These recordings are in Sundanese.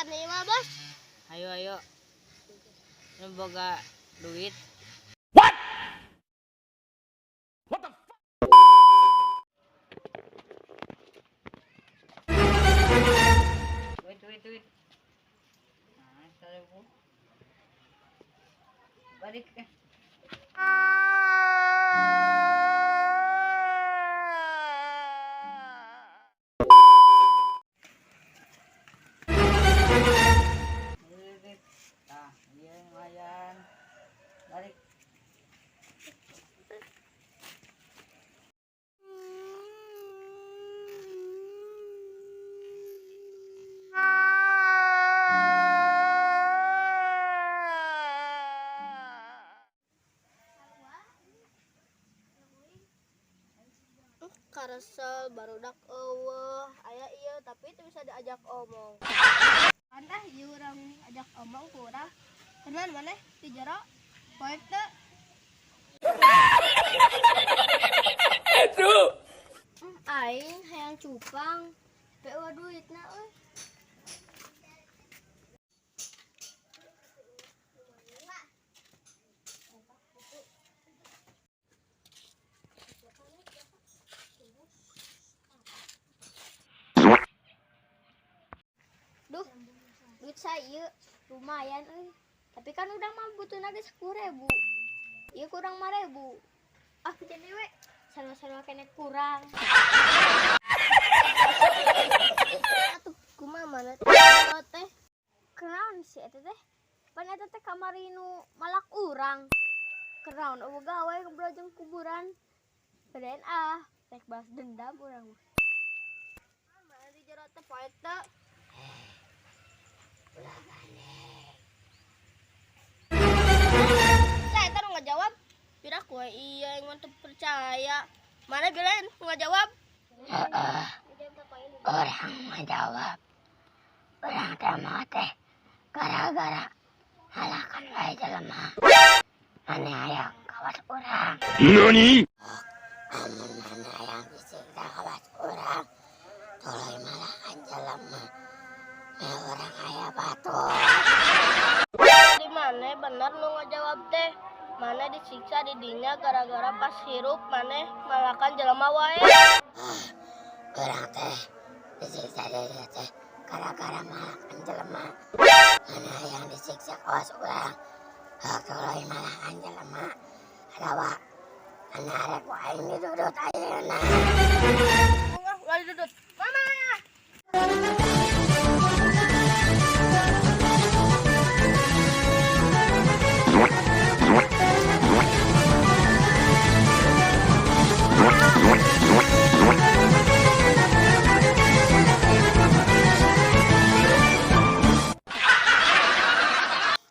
malakan ieu mah, Bos. Ayo ayo. Nu boga duit. What? What the fuck? Duit duit duit. Nah, 1000. Balik. Duit. Tah, ieu lumayan. Balik. Karesel barudak eueuh aya ieu tapi teu bisa diajak omong. Antah ieu urang ajak omong ku urang. Kenalan maneh di jero? Poek teu? Aing hayang cupang, tapi eueuh duitna euy. Duh, duit saya lumayan euy. Tapi kan udah mah butuhna ge 10.000. Ieu kurang 5.000. Ah, jadi we sarua-sarua kene kurang. Atuh kumaha mana teh? Kenaon si eta teh? Pan eta teh kamari nu malak urang. Kenaon eueuh gawe ngobrol jeung kuburan. Bedain ah, rek balas dendam urang mah. Mana di jero teh poek teu? Saya taruh nggak jawab. Pira kue iya yang untuk percaya. Mana bilang nggak jawab? Orang menjawab. Orang teh mau teh gara-gara halakan wae jelema. Maneh hayang kawas urang. NANI? Amun maneh hayang disiksa kawas urang, tuluy malakan jelema. Meh urang aya batu. Di mana bener nu nggak jawab teh? Mana disiksa di dinya gara-gara pas hirup maneh malakan jelema wae. Urang teh disiksa di dinya teh gara-gara malakan jelema. Maneh hayang disiksa kawas urang, tuluy malakan jelema. Atawa maneh arek ku aing didudut ayeuna. Ulah ulah didudut. Mama.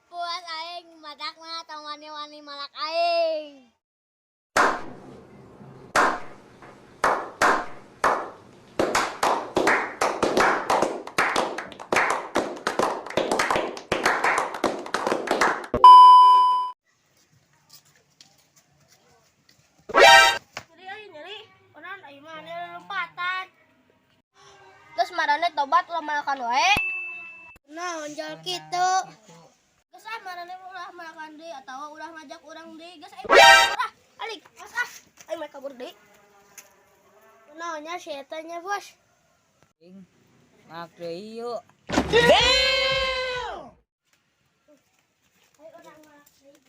Puas aing matakna tong wani-wani malak aing. Nyeri euy nyeri. Onan aing mah lompatan. Terus marane tobat ulah malakan wae. Naon jal kitu. Geus ah marane ulah malakan deui atawa ulah ngajak urang deui. Geus aing ah alik geus ah aing mah kabur deui. Naonnya si eta nya, Bos? Ing. Malak deui yuk. Ayo urang malak deui.